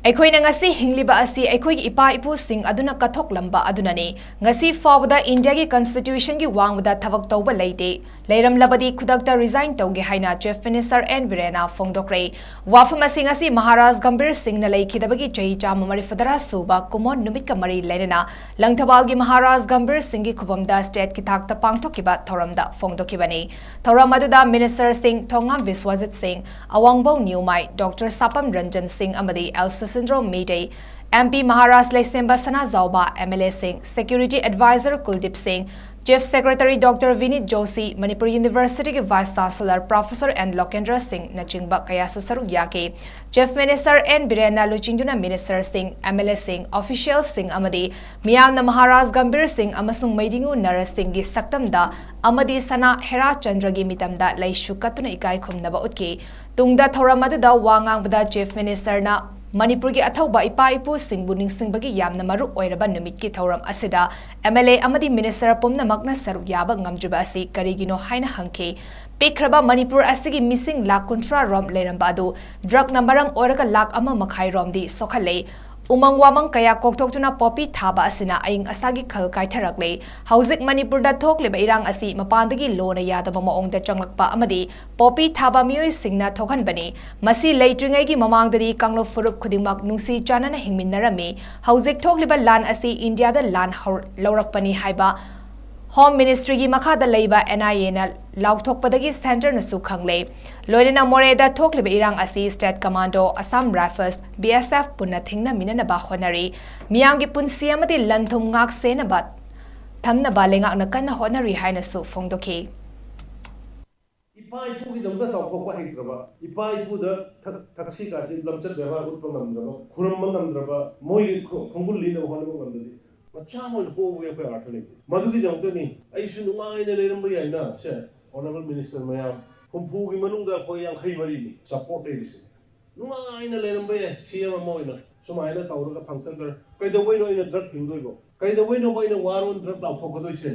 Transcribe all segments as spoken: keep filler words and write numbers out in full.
ꯑꯩꯈꯣꯏꯅ ꯉꯁꯤ ꯍꯤꯡꯂꯤꯕ ꯑꯁꯤ ꯑꯩꯈꯣꯏꯒꯤ ꯏꯄꯥ ꯏꯄꯨꯁꯤꯡ ꯑꯗꯨꯅ ꯀꯠꯊꯣꯛꯂꯝꯕ ꯑꯗꯨꯅꯅꯤ꯫ ꯉꯁꯤ ꯐꯥꯎꯕꯗ ꯏꯟꯗꯤꯌꯥꯒꯤ ꯀꯟꯁꯇꯤꯇ꯭ꯌꯨꯁꯟꯒꯤ ꯋꯥꯡꯃꯗ ꯊꯕꯛ ꯇꯧꯕ ꯂꯩꯇꯦ꯫ ꯂꯩꯔꯝꯂꯕꯗꯤ ꯈꯨꯗꯛꯇ ꯔꯤꯖꯥꯏꯟ ꯇꯧꯒꯦ ꯍꯥꯏꯅ ꯆꯤꯐ ꯃꯤꯅꯤꯁꯇꯔ ꯑꯦꯟ ꯕꯤꯔꯦꯟꯅ ꯐꯣꯡꯗꯣꯛꯈ꯭ꯔꯦ꯫ ꯋꯥꯐꯝ ꯑꯁꯤ ꯉꯁꯤ ꯃꯍꯥꯔꯥꯖ ꯒꯝꯚꯤꯔ ꯁꯤꯡꯅ ꯂꯩꯈꯤꯗꯕꯒꯤ ꯆꯍꯤ ꯆꯥꯝꯃ ꯃꯔꯤꯐꯨꯇꯔꯥ ꯁꯨꯕ ꯀꯨꯝꯑꯣꯟ ꯅꯨꯃꯤꯠꯀ ꯃꯔꯤ ꯂꯩꯅꯅ ꯂꯪꯊꯕꯥꯜꯒꯤ ꯃꯍꯥꯔꯥꯖ ꯒꯝꯚꯤꯔ ꯁꯤꯡꯒꯤ ꯈꯨꯕꯝꯗ ꯁ꯭ꯇꯦꯠꯀꯤ ꯊꯥꯛꯇ ꯄꯥꯡꯊꯣꯛꯈꯤꯕ ꯊꯧꯔꯝꯗ ꯐꯣꯡꯗꯣꯛꯈꯤꯕꯅꯤ꯫ ꯊꯧꯔꯝ ꯑꯗꯨꯗ ꯃꯤꯅꯤꯁꯇꯔꯁꯤꯡ ꯊꯣꯉꯥꯝ ꯕꯤꯁ꯭ꯋꯖꯤꯠ ꯁꯤꯡ, ꯑꯋꯥꯡꯕꯧ ꯅ꯭ꯌꯨꯃꯥꯏ, ꯗꯣꯛꯇꯔ ꯁꯥꯄꯝ ꯔꯟꯖꯟ ꯁꯤꯡ ꯑꯃꯗꯤ L Sushindro Meitei, M P Maharaj Leishemba Sanajaoba, M L ꯑꯦꯁꯤꯡ, security adviser Kuldeep Singh, chief secretary doctor Vineet Joshi, Manipur ꯌꯨꯅꯤꯚꯔꯁꯤꯇꯤꯒꯤ vice chancellor professor N Lokendra ꯁꯤꯡꯅꯆꯤꯡꯕ ꯀꯌꯥꯁꯨ ꯁꯔꯨꯛ ꯌꯥꯈꯤ꯫ ꯆꯤꯐ ꯃꯤꯅꯤꯁꯇꯔ ꯑꯦꯟ ꯕꯤꯔꯦꯟꯅ ꯂꯨꯆꯤꯡꯗꯨꯅ ꯃꯤꯅꯤꯁꯇꯔꯁꯤꯡ, ꯑꯦꯝ ꯑꯦꯜ ꯑꯦꯁꯤꯡ, ꯑꯣꯐꯤꯁꯤꯌꯦꯜꯁꯤꯡ ꯑꯃꯗꯤ ꯃꯤꯌꯥꯝꯅ ꯃꯍꯥꯔꯥꯖ ꯒꯝꯚꯤꯔ ꯁꯤꯡ ꯑꯃꯁꯨꯡ ꯃꯩꯗꯤꯉꯨ ꯅꯔꯁꯁꯤꯡꯒꯤ ꯁꯛꯇꯝꯗ ꯑꯃꯗꯤ ꯁꯅꯥ ꯍꯦꯔꯥ ꯆꯟꯗ꯭ꯔꯒꯤ ꯃꯤꯇꯝꯗ ꯂꯩꯁꯨ ꯀꯠꯇꯨꯅ ꯏꯀꯥꯏ ꯈꯨꯝꯅꯕ ꯎꯠꯈꯤ꯫ ꯇꯨꯡꯗ ꯊꯧꯔꯝ ꯑꯗꯨꯗ ꯋꯥ ꯉꯥꯡꯕꯗ ꯆꯤꯐ ꯃꯤꯅꯤꯁꯇꯔꯅ ꯃꯅꯤꯄꯨꯔꯒꯤ ꯑꯊꯧꯕ ꯏꯄꯥ ꯏꯄꯨꯁꯤꯡꯕꯨ ꯅꯤꯡꯁꯤꯡꯕꯒꯤ ꯌꯥꯝꯅ ꯃꯔꯨ ꯑꯣꯏꯔꯕ ꯅꯨꯃꯤꯠꯀꯤ ꯊꯧꯔꯝ ꯑꯁꯤꯗ ꯑꯦꯝ ꯑꯦꯜ ꯑꯦ ꯑꯃꯗꯤ ꯃꯤꯅꯤꯁꯇꯔ ꯄꯨꯝꯅꯃꯛꯅ ꯁꯔꯨꯛ ꯌꯥꯕ ꯉꯝꯗ꯭ꯔꯤꯕ ꯑꯁꯤ ꯀꯔꯤꯒꯤꯅꯣ ꯍꯥꯏꯅ ꯍꯪꯈꯤ꯫ ꯄꯤꯛꯈ꯭ꯔꯕ ꯃꯅꯤꯄꯨꯔ ꯑꯁꯤꯒꯤ ꯃꯤꯁꯤꯡ ꯂꯥꯈ ꯀꯨꯟꯊ꯭ꯔꯥ ꯔꯣꯝ ꯂꯩꯔꯝꯕ ꯑꯗꯨ ꯗ꯭ꯔꯒꯅ ꯃꯔꯝ ꯑꯣꯏꯔꯒ ꯂꯥꯈ ꯑꯃ ꯃꯈꯥꯏ ꯔꯣꯝꯗꯤ ꯁꯣꯛꯍꯜꯂꯦ꯫ ꯎꯃꯪ ꯋꯥꯃꯪ ꯀꯌꯥ ꯀꯣꯛꯊꯣꯛꯇꯨꯅ ꯄꯣꯄꯤ ꯊꯥꯕ ꯑꯁꯤꯅ ꯑꯏꯪ ꯑꯁꯥꯒꯤ ꯈꯜ ꯀꯥꯏꯊꯔꯛꯂꯦ꯫ ꯍꯧꯖꯤꯛ ꯃꯅꯤꯄꯨꯔꯗ ꯊꯣꯛꯂꯤꯕ ꯏꯔꯥꯡ ꯑꯁꯤ ꯃꯄꯥꯟꯗꯒꯤ ꯂꯣꯅ ꯌꯥꯗꯕ ꯃꯑꯣꯡꯗ ꯆꯪꯂꯛꯄ ꯑꯃꯗꯤ ꯄꯣꯄꯤ ꯊꯥꯕ ꯃꯤꯑꯣꯏꯁꯤꯡꯅ ꯊꯣꯛꯍꯟꯕꯅꯤ꯫ ꯃꯁꯤ ꯂꯩꯇ꯭ꯔꯤꯉꯩꯒꯤ ꯃꯃꯥꯡꯗꯗꯤ ꯀꯥꯡꯂꯨꯞ ꯐꯨꯔꯨꯞ ꯈꯨꯗꯤꯡꯃꯛ ꯅꯨꯡꯁꯤ ꯆꯥꯟꯅꯅ ꯍꯤꯡꯃꯤꯟꯅꯔꯝꯃꯤ꯫ ꯍꯧꯖꯤꯛ ꯊꯣꯛꯂꯤꯕ ꯂꯥꯟ ꯑꯁꯤ ꯏꯟꯗꯤꯌꯥꯗ ꯂꯥꯟ ꯍꯧ-, ꯂꯧꯔꯛꯄꯅꯤ ꯍꯥꯏꯕ ꯍꯣꯝ ꯃꯤꯅꯤꯁꯇ꯭ꯔꯤꯒꯤ ꯃꯈꯥꯗ ꯂꯩꯕ ꯑꯦꯟ ꯑꯥꯏ ꯑꯦꯅ ꯂꯥꯎꯊꯣꯛꯄꯗꯒꯤ ꯁꯦꯟꯇꯔꯅꯁꯨ ꯈꯪꯂꯦ꯫ ꯂꯣꯏꯅꯅ ꯃꯣꯔꯦꯗ ꯊꯣꯛꯂꯤꯕ ꯏꯔꯥꯡ ꯑꯁꯤ state commando, Assam rifles, B S F ꯄꯨꯟꯅ ꯊꯤꯡꯅꯃꯤꯟꯅꯅꯕ ꯍꯣꯠꯅꯔꯤ꯫ ꯃꯤꯌꯥꯝꯒꯤ ꯄꯨꯟꯁꯤ ꯑꯃꯗꯤ ꯂꯟ ꯊꯨꯝ ꯉꯥꯛ ꯁꯦꯟꯅꯕ ꯊꯝꯅꯕ ꯂꯩꯉꯥꯛꯅ ꯀꯟꯅ ꯍꯣꯠꯅꯔꯤ ꯍꯥꯏꯅꯁꯨ ꯐꯣꯡꯗꯣꯛꯈꯤ꯫ ꯏꯄꯥ ꯏꯄꯨꯒꯤꯗꯃꯛꯇ ꯆꯥꯎꯊꯣꯛꯄ ꯍꯩꯇ꯭ꯔꯕ, ꯏꯄꯥ ꯏꯄꯨꯗ ꯊꯛ-, ꯊꯛꯁꯤ ꯈꯥꯁꯤ ꯂꯝꯆꯠ ꯕꯦꯕꯥꯔ ꯎꯠꯄ ꯉꯝꯗ꯭ꯔꯕ, ꯈꯨꯔꯨꯝꯕ ꯉꯝꯗ꯭ꯔꯕ, ꯃꯣꯏꯒꯤ ꯈꯣ-, ꯈꯣꯡꯒꯨꯜ ꯂꯤꯅꯕ ꯍꯣꯠꯅꯕ ꯉꯝꯗ꯭ꯔꯗꯤ ꯃꯆꯥ ꯑꯃ ꯑꯣꯏꯅ ꯄꯣꯛꯎꯕꯒꯤ ꯑꯩꯈꯣꯏ ꯑꯥꯔꯊ ꯂꯩꯇꯦ꯫ ꯃꯗꯨꯒꯤꯗꯃꯛꯇꯅꯤ ꯑꯩꯁꯨ ꯅꯨꯡꯉꯥꯏꯅ ꯂꯩꯔꯝꯕ ꯌꯥꯏꯅ ꯁꯦ, ꯑꯣꯅꯔꯦꯕꯜ ꯃꯤꯅꯤꯁꯇꯔ ꯃꯌꯥꯝ, ꯍꯨꯝꯐꯨꯒꯤ ꯃꯅꯨꯡꯗ ꯑꯩꯈꯣꯏ ꯌꯥꯡꯈꯩ ꯃꯔꯤꯅꯤ ꯁꯞꯄꯣꯔꯠ ꯂꯩꯔꯤꯁꯦ꯫ ꯅꯨꯡꯉꯥꯏꯅ ꯂꯩꯔꯝꯕ ꯌꯥꯏ ꯁꯤ ꯑꯦꯝ ꯑꯃ ꯑꯣꯏꯅ꯫ ꯁꯨꯃꯥꯏꯅ ꯇꯧꯔꯒ ꯐꯪꯁꯟ ꯈꯔ, ꯀꯩꯗꯧꯕꯩꯅꯣ ꯑꯩꯅ ꯗ꯭ꯔꯒ ꯊꯤꯡꯗꯣꯏꯕꯣ? ꯀꯩꯗꯧꯕꯩꯅꯣꯕ ꯑꯩꯅ ꯋꯥꯔ ꯑꯣꯟ ꯗ꯭ꯔꯒ ꯂꯥꯎꯊꯣꯛꯀꯗꯣꯏꯁꯦ?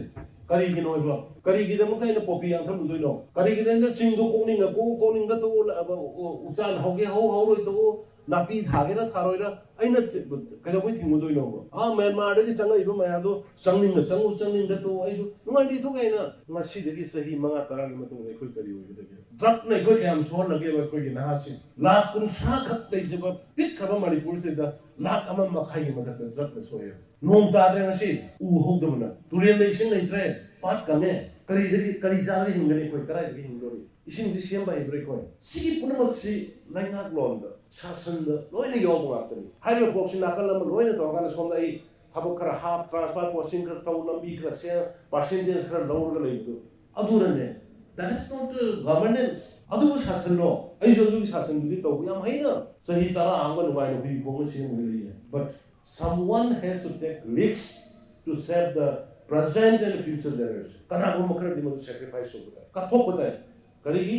ꯀꯔꯤꯒꯤꯅꯣ ꯍꯥꯏꯕ? ꯀꯔꯤꯒꯤꯗꯃꯛꯇ ꯑꯩꯅ ꯄꯣꯄꯤ ꯌꯥꯟꯊꯠꯂꯨꯗꯣꯏꯅꯣ? ꯀꯔꯤꯒꯤꯗꯃꯛꯇ ꯆꯤꯡꯗꯣ ꯀꯣꯛꯅꯤꯡꯉ ꯀꯣꯛꯎ, ꯀꯣꯛꯅꯤꯡꯗ ꯇꯣꯛꯎ, ꯂ-, ꯑ, ꯎ-, ꯎꯆꯥꯟ ꯍꯧꯒꯦ ꯍꯧ, ꯍꯧꯔꯣꯏ ꯇꯣꯛꯎ, ꯅꯥꯄꯤ ꯊꯥꯒꯦꯔꯥ ꯊꯥꯔꯣꯏꯔꯥ ꯑꯩꯅ ꯀꯩꯗꯧꯕꯩ ꯊꯤꯡꯉꯨꯗꯣꯏꯅꯣꯕ? ꯑꯥ, ꯃ꯭ꯌꯥꯟꯃꯥꯔꯗꯒꯤ ꯆꯪꯉꯛꯏꯕ ꯃꯌꯥꯝꯗꯣ ꯆꯪꯅꯤꯡꯅ ꯆꯪꯉꯨ, ꯆꯪꯅꯤꯡꯗ ꯇꯣꯛꯎ, ꯑꯩꯁꯨ ꯅꯨꯡꯉꯥꯏꯅ ꯂꯩꯊꯣꯛꯀꯦ ꯍꯥꯏꯅ꯫ ꯉꯁꯤꯗꯒꯤ ꯆꯍꯤ ꯃꯉꯥ ꯇꯔꯥꯒꯤ ꯃꯇꯨꯡꯗ ꯑꯩꯈꯣꯏ ꯀꯔꯤ ꯑꯣꯏꯒꯗꯒꯦ? ꯗ꯭ꯔꯛꯅ ꯑꯩꯈꯣꯏ ꯀꯌꯥꯝ ꯁꯣꯛꯍꯜꯂꯒꯦꯕ? ꯑꯩꯈꯣꯏꯒꯤ ꯅꯍꯥꯁꯤꯡ ꯂꯥꯈ ꯀꯨꯟꯊ꯭ꯔꯥ ꯈꯛ ꯂꯩꯖꯕ ꯄꯤꯛꯈ꯭ꯔꯕ ꯃꯅꯤꯄꯨꯔꯁꯤꯗ ꯂꯥꯈ ꯑꯃ ꯃꯈꯥꯏꯒꯤ ꯃꯊꯛꯇ ꯗ꯭ꯔꯛꯅ ꯁꯣꯛꯑꯦꯕ꯫ ꯅꯣꯡ ꯇꯥꯗ꯭ꯔꯦ ꯉꯁꯤ, ꯎ ꯍꯧꯗꯕꯅ, ꯇꯨꯔꯦꯜꯗ ꯏꯁꯤꯡ ꯂꯩꯇ꯭ꯔꯦ, ꯄꯥꯠ ꯀꯪꯉꯦ, ꯀꯔꯤꯗꯒꯤ, ꯀꯔꯤ ꯆꯥꯔꯒ ꯍꯤꯡꯒꯅꯤ ꯑꯩꯈꯣꯏ? ꯀꯗꯥꯏꯗꯒꯤ ꯍꯤꯡꯗꯣꯔꯤ? ꯏꯁꯤꯡꯁꯤ ꯁꯦꯝꯕ ꯍꯩꯕ꯭ꯔꯥ ꯑꯩꯈꯣꯏ? ꯁꯤꯒꯤ ꯄꯨꯝꯅꯃꯛꯁꯤ ꯂꯩꯉꯥꯛꯂꯣꯟꯗ, ꯁꯥꯁꯟꯗ ꯂꯣꯏꯅ ꯌꯥꯎꯕ ꯉꯥꯛꯇꯅꯤ꯫ ꯍꯥꯏꯔꯤꯕ ꯄꯣꯠꯁꯤ ꯅꯥꯀꯜ ꯑꯃ ꯂꯣꯏꯅ ꯇꯧꯔꯀꯥꯟꯗ ꯁꯣꯝꯗ ꯑꯩ ꯊꯕꯛ ꯈꯔ ꯍꯥꯞ, ꯇ꯭ꯔꯥꯟꯁꯐꯔ ꯄꯣꯁꯇꯤꯡ ꯈꯔ ꯇꯧ, ꯂꯝꯕꯤ ꯈꯔ ꯁꯦꯝ, ꯄꯥꯔꯁꯦꯟꯇꯦꯖ ꯈꯔ ꯂꯧꯔꯒ ꯂꯩꯕꯗꯨ, ꯑꯗꯨꯅꯅꯦ꯫ That is not governance. ꯑꯗꯨꯕꯨ ꯁꯥꯁꯟꯅꯣ꯫ ꯑꯩꯁꯨ ꯑꯗꯨꯒꯤ ꯁꯥꯁꯟꯗꯨꯗꯤ ꯇꯧꯕ ꯌꯥꯝ ꯍꯩꯅ ꯆꯍꯤ ꯇꯔꯥ ꯑꯃ ꯅꯨꯡꯉꯥꯏꯅ ꯍꯨꯏ ꯈꯣꯡꯅ ꯁꯦꯝꯃꯒ ꯂꯩꯌꯦ꯫ But someone has to take risks to save the present and future generation. ꯀꯅꯥꯒꯨꯝꯕ ꯈꯔꯗꯤ ꯃꯗꯨ ꯁꯦꯀ꯭ꯔꯤꯐꯥꯏꯁ ꯇꯧꯕ ꯇꯥꯏ, ꯀꯠꯊꯣꯛꯄ ꯇꯥꯏ꯫ ꯀꯔꯤꯒꯤ?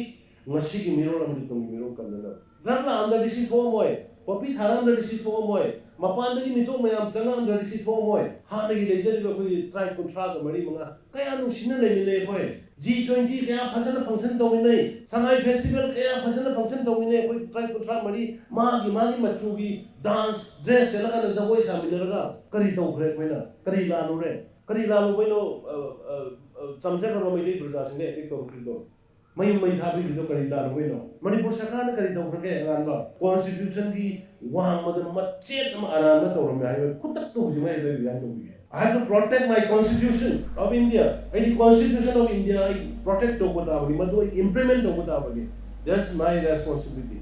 ꯉꯁꯤꯒꯤ ꯃꯤꯔꯣꯜ ꯑꯃꯗꯤ ꯇꯨꯡꯒꯤ ꯃꯤꯔꯣꯜ ꯀꯟꯅꯅꯕ꯫ ꯗ꯭ꯔꯛꯅ ꯑꯟꯗꯔ ꯗꯤ ꯁꯤ ꯊꯣꯛꯑꯝꯃꯣꯏ, ꯄꯣꯄꯤ ꯊꯥꯔ ꯑꯟꯗꯔ ꯗꯤ ꯁꯤ ꯊꯣꯛꯑꯝꯃꯣꯏ, ꯃꯄꯥꯟꯗꯒꯤ ꯃꯤꯇꯣꯞ ꯃꯌꯥꯝ ꯆꯪꯉ ꯑꯟꯗꯔ ꯗꯤ ꯁꯤ ꯊꯣꯛꯑꯝꯃꯣꯏ꯫ ꯍꯥꯟꯅꯒꯤ ꯂꯩꯖꯔꯤꯕ ꯑꯩꯈꯣꯏꯒꯤ ꯇ꯭ꯔꯥꯏꯕ ꯀꯨꯟꯊ꯭ꯔꯥꯒ ꯃꯔꯤ ꯃꯉꯥ ꯀꯌꯥ ꯅꯨꯡꯁꯤꯅ ꯂꯩꯃꯤꯟꯅꯩ ꯑꯩꯈꯣꯏ꯫ ꯖꯤ ꯇ꯭ꯋꯦꯟꯇꯤ ꯀꯌꯥ ꯐꯖꯅ ꯐꯪꯁꯟ ꯇꯧꯃꯤꯟꯅꯩ, ꯁꯉꯥꯏ ꯐꯦꯁꯇꯤꯚꯦꯜ ꯀꯌꯥ ꯐꯖꯅ ꯐꯪꯁꯟ ꯇꯧꯃꯤꯟꯅꯩ꯫ ꯑꯩꯈꯣꯏ ꯇ꯭ꯔꯥꯏꯕ ꯀꯨꯟꯊ꯭ꯔꯥ ꯃꯔꯤ ꯃꯥꯒꯤ ꯃꯥꯒꯤ ꯃꯆꯨꯒꯤ ꯗꯥꯟꯁ ꯗ꯭ꯔꯦꯁ ꯁꯦꯠꯂꯀꯥꯟꯗ ꯖꯒꯣꯏ ꯁꯥꯃꯤꯟꯅꯔꯒ ꯀꯔꯤ ꯇꯧꯈ꯭ꯔꯦ ꯑꯩꯈꯣꯏꯅ? ꯀꯔꯤ ꯂꯥꯜꯂꯨꯔꯦ? ꯀꯔꯤ ꯂꯥꯜꯂꯨꯕꯩꯅꯣ? ꯑ, ꯑ, ꯑ, ꯆꯝꯖꯈ꯭ꯔꯕ ꯃꯩꯇꯩ ꯄ꯭ꯔꯖꯥꯁꯤꯡꯗ ꯑꯦꯇꯦꯛ ꯇꯧꯔꯛꯈ꯭ꯔꯤꯗꯣ? ꯃꯌꯨꯝ ꯃꯩ ꯊꯥꯕꯤꯈ꯭ꯔꯤꯗꯣ ꯀꯔꯤ ꯂꯥꯜꯂꯨꯕꯩꯅꯣ? ꯃꯅꯤꯄꯨꯔ ꯁꯔꯀꯥꯔꯅ ꯀꯔꯤ ꯇꯧꯈ꯭ꯔꯒꯦ ꯑꯔꯥꯟꯕ? ꯀꯣꯟꯁꯇꯤꯇ꯭ꯌꯨꯁꯟꯒꯤ ꯋꯥꯡꯃꯗ ꯃꯆꯦꯠ ꯑꯃ ꯑꯔꯥꯟꯕ ꯇꯧꯔꯝꯃꯦ ꯍꯥꯏꯕ ꯈꯨꯗꯛꯇ ꯍꯧꯖꯤꯛ ꯃꯩ ꯑꯗꯨ ꯔꯤꯖꯥꯏꯟ ꯇꯧꯕꯤꯒꯦ꯫ I have to protect my constitution of India. ꯑꯩꯗꯤ ꯀꯣꯟꯁꯇꯤꯇ꯭ꯌꯨꯁꯟ ꯑꯣꯐ ꯏꯟꯗꯤꯌꯥ ꯑꯩ ꯄ꯭ꯔꯣꯇꯦꯛ ꯇꯧꯕ ꯇꯥꯕꯅꯤ, ꯃꯗꯨ ꯑꯩ ꯏꯝꯄ꯭ꯂꯤꯃꯦꯟ ꯇꯧꯕ ꯇꯥꯕꯅꯤ꯫ That's my responsibility.